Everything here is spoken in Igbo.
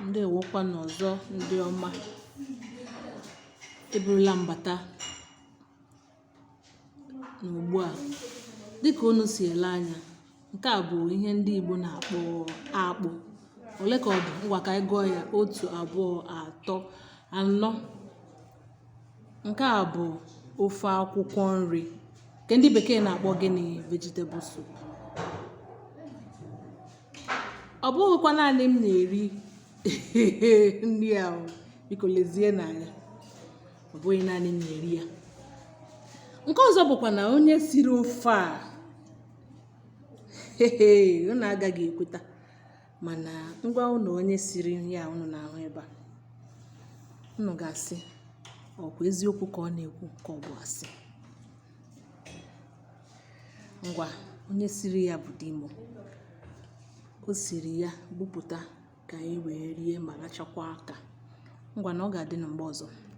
Ndewokwanụ ọzọ ndị ọma. Eburula m bata n'ugbu a. Dịka unu si ele anya, nke a bụ ihe ndị Igbo na-akpọ akpụ. Ole ka ọ dị? Ngwa ka anyị gụọ ya. Otu, abụọ, atọ, anọ. Nke a bụ ofe akwụkwọ nri nke ndị bekee na-akpọ gịnị? Vegetable soup. Ọ bụghịkwa naanị m na-eri nri a o. Biko lezienụ anya. Ọ bụghị naanị m na-eri ya. Nke ọzọ bụkwa na onye siri ofe a unu agaghị ekweta mana m gwa unu onye siri nri a unu na-ahụ ebe a unu ga-asị ọ kwa eziokwu ka ọ na-ekwu ka ọ bụ asị. Ngwa onye siri ya bụ di m. O siri ya bupụta ka anyị wee rie ma rachakwa aka. Ngwa na ọ ga-adị na mgbe ọzọ.